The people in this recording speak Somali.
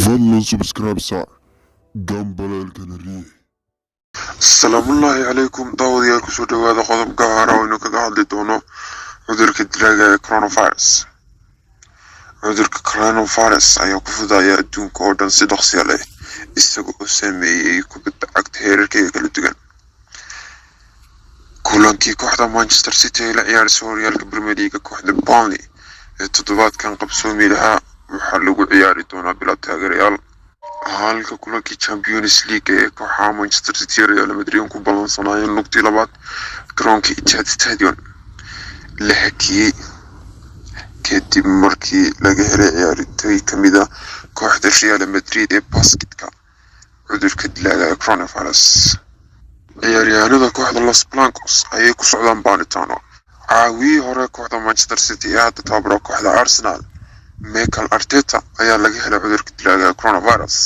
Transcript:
Fadlan subscribe saar, gambaleelkana riix. Asalaamullaahi calaykum daawadayaal, kusoo dhawaada qodob gaar ah oo aynu kaga hadli doono cudurka dilaaga ee coronavirus. Cudurka coronavirus ayaa ku fidaya adduunka oo dhan si dhaqsiya leh, isaga oo saameeyey kubadda cagta heerarkeeda kala duwan. Kulankii kooxda Manchester City ay la ciyaaraysa horyaalka Premier League kooxda Burnley ee toddobaadkan qabsoomi lahaa waxaa lagu ciyaari doonaa bilaa taageerayaal, halka kulankii Champions League ee kooxaha Manchester City iyo Real Madrid ku ballansanaayeen lugtii labaad garoonka Etihad Stadium la hakiyey kadib markii laga helay ciyaartoy kamid ah kooxda Real Madrid ee basketka cudurka dilaaga ee coronavirus. Ciyaaryahanada kooxda Los Blancos ayay ku socdaan baaritaano. Caawiyihii hore kooxda Manchester City ee hadda tababara kooxda Arsenal, Mikel Arteta, ayaa laga helay cudurka dilaaga ee coronavirus.